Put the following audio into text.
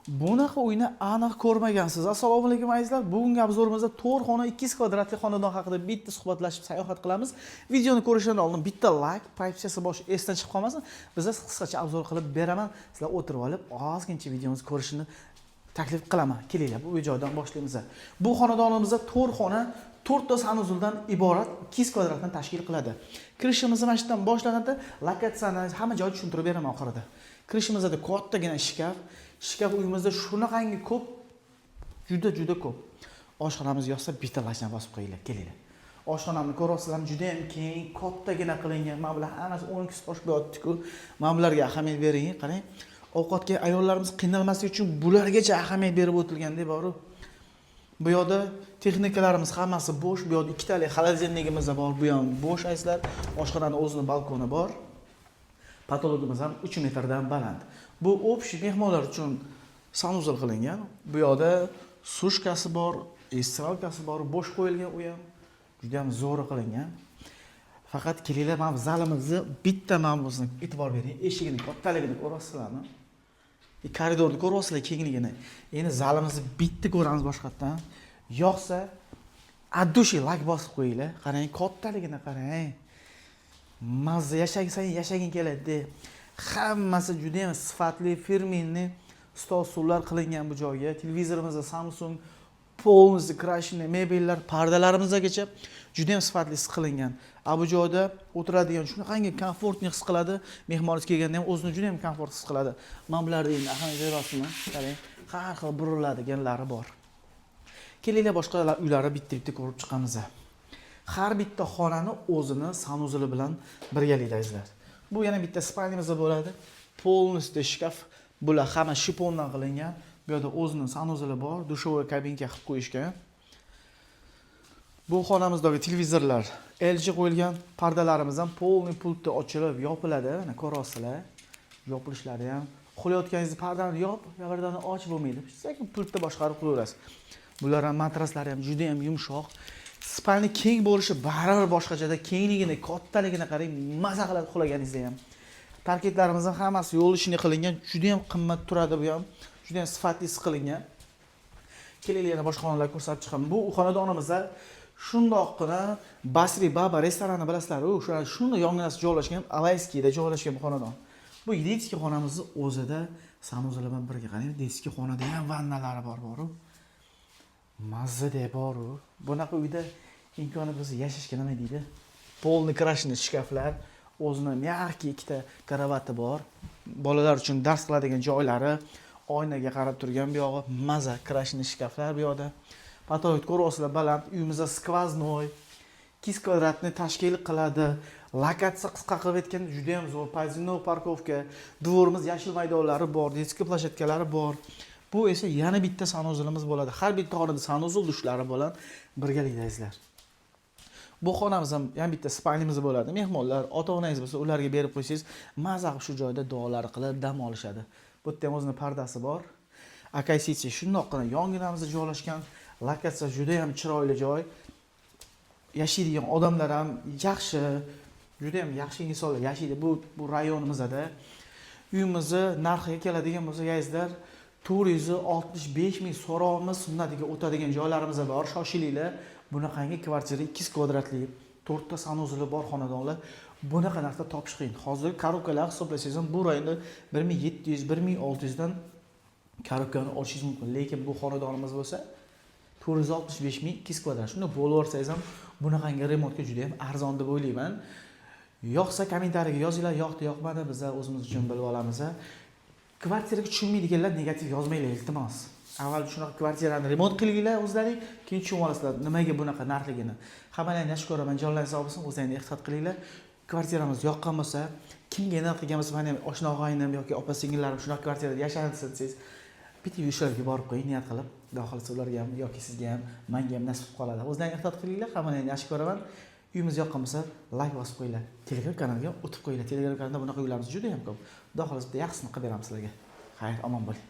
Bunaqa uyni aniq ko'rmagansiz. Assalomu alaykum, azizlar. Bugungi обзор imizda 4 xona, 200 kvadratli xonadon haqida bitta suhbatlashib, sayohat qilamiz. Videoni ko'rishdan oldin bitta like, подписка bosish esdan chiqib qolmasin. Bizda qisqacha обзор qilib beraman. Sizlar o'tirib olib, ozgincha videomizni ko'rishini taklif qilaman. Kelinglar, bu joydan boshlaymiz. Bu xonadonimizda 4 xona, 4 ta санузел dan iborat, 200 kvadratdan tashkil qiladi. Kirishimiz mana shu yerdan boshlanadi. Lokatsiyani, hamma joyni tushuntirib beraman oxirida. Kirishimizda kattagina shkaf. Shkaf uyimizda shunaqangi ko'p, juda juda ko'p. Oshxonamiz yoqsa, bitta laykni bosib qo'yinglar, kelinglar. Oshxonamni ko'ryapsizlarmi, juda ham keng, kattagina qilingan. Mana bular hammasi 12 tosh bo'lyapti-ku. Mana bularga ahamiyat bering, qarang. Ovqatga ayollarimiz qiynalmasligi uchun bulargacha ahamiyat berib o'tilganda boru. Bu yoqda texnikalarimiz hammasi bo'sh, bu yoqda ikkitalik холодильник imiz bor, bu ham bo'sh, azizlar. Oshxonani o'zini balkoni bor. Потолок imiz ham 3 metrdan baland. Bu общий mehmonlar uchun санузел qilingan. Bu yoqda сушка si bor, стиралка si bor, bo'sh qo'yilgan u ham. Juda ham zo'r qilingan. Faqat kelinglar, mana bu zalimizni bitta mana bunisini e'tibor bering. Eshigini kattaligini ko'ryapsizlarmi? Koridorni ko'ryapsizlar kengligini. Endi zalimizni bitta ko'ramiz boshqatdan. Yoqsa, от души layk bosib qo'yinglar. Qarang, kattaligini qarang. Mazza, yashagsang yashaging keladi. Hammasi juda ham sifatli, фирменный stol, stullar qilingan bu joyga. Televizorimizda Samsung, полностью крашеный mebellar, pardalarimizgacha juda ham sifatli qilingan. A bu joyda o'tiradigan shunaqangi комфортный his qiladi. Mehmoningiz kelganda ham o'zini juda ham komfort his qiladi. Mana bularda endi ahamiyat berasizmi? Qarang, har xil buriladiganlari bor. Kelinglar, boshqa uylarni bitta-bitta ko'rib chiqamiz. Har bitta xonani o'zini санузел i bilan birgalikda, azizlar. Bu yana bitta спальня miz bo'ladi. Полностью shkaf. Bular hamma shifondan qilingan. Bu yerda o'zini санузел i bor, душевой кабинка qilib qo'yishgan. Bu xonamizdagi televizorlar LG qo'yilgan, pardalarimiz ham полный pultda ochilib yopiladi. Mana, ko'ryapsizlar. Yopilishlari ham, uxlayotganingizda pardani yop, pardani och bo'lmaydi. Sekin pultda boshqarib qo'yaverasiz. Bular ham, matraslari ham juda ham yumshoq. Спальня keng bo'lishi baribir boshqachada, kengligini, kattaligini qarang, maza qiladi uxlaganingizda ham. Parketlarimiz ham hammasi yo'l ishini qilingan, juda ham qimmat turadi bu ham. Juda ham sifatlisi qilingan. Kelinglar, yana boshqa xonalar ko'rsatib chiqaman. Bu xonadonimizda shundoqqina Basri Baba restoranini bilasizlar-ku, o'sha shunday yonginasi joylashgan, Alayskiyda joylashgan bu xonadon. Bu детский xonamizni o'zida санузел bilan birga, qarang, детский xonada ham vannalari bor, boru. Mazzada boru. Bunaqa uyda imkoni bo'lsa, yashashga nima deydi? Полный крашеный shkaflar, o'zini мягкий ikkita karavati bor. Bolalar uchun dars qiladigan joylari, oynaga qarab turgan bu yog'i, maza крашеный shkaflar bu yoqda. Потолок ko'ryapsizlar, baland. Uyimizda сквозной, 200 kvadratni tashkil qiladi. Lokatsiya, qisqa qilib aytganda, juda ham zo'r. Подземной парковка, двор imiz, yashil maydonlari bor, детский площадка lari bor. Bu esa yana bitta санузел imiz bo'ladi. Har bitta xonada санузел, dushlari bilan birgalikda, azizlar. Bu xonamiz ham yana bitta спальня miz bo'ladi. Mehmonlar, ota-onangiz bo'lsa, ularga berib qo'ysangiz, maza qilib shu joyda duolar qilib dam olishadi. Bu yerda ham o'zini pardasi bor. Akay City shundoqqina yonginamizda joylashgan. Lokatsiya juda ham chiroyli joy. Yashaydigan odamlar ham yaxshi, juda ham yaxshi insonlar yashaydi bu rayonimizda. Uyimizni narxiga keladigan bo'lsak, azizlar, 465 ming so'rovimiz, sunnatiga o'tadigan joylarimiz bor. Shoshilinglar. Bunaqangi kvartira, 200 kvadratli, to'rtta санузел i bor xonadonlar, bunaqa narsa topish qiyin. Hozir коробка lar hisoblasangiz ham, bu rayonda 1700, 1600 dan коробка ni olishingiz mumkin. Lekin bu xonadonimiz bo'lsa 465 ming, 200 kvadrat. Shunda bo'lib yuborsangiz ham, bunaqangi remontga juda ham arzon deb o'ylayman. Yoqsa, kommentariyaga yozinglar, yoqdi, yoqmadi, bizlar o'zimiz uchun bilib olamiz. Kvartiraga tushunmaydiganlar negativ yozmanglar, iltimos. Avval shunaqa kvartirani remont qilinglar o'zlaring, keyin tushunib olasizlar nimaga bunaqa narxligini. Hammalaringni yaxshi ko'raman, jonlaring sog' bo'lsin, o'zlaringni ehtiyot qilinglar. Kvartiramiz yoqqan bo'lsa, kimga nima qilgan bo'lsa, mani ham oshna og'aynim yoki opa singillarim shunaqa kvartirada yashasin desangiz, bitta o'shalarga borib qo'ying niyat qilib. Xudo xohlasa, ularga ham yoki sizga ham, manga ham nasib qilib qoladi. O'zlaring ehtiyot qilinglar, hammalaringni yaxshi ko'raman. Uyimiz yoqqan bo'lsa, layk bosib qo'yinglar. Telegram kanaliga o'tib qo'yinglar. Telegram kanalida bunaqa uylarimiz juda ham ko'p. Xudo xohlasa, bitta yaxshisini qilib beramiz sizlarga. Xayr, omon bo'ling.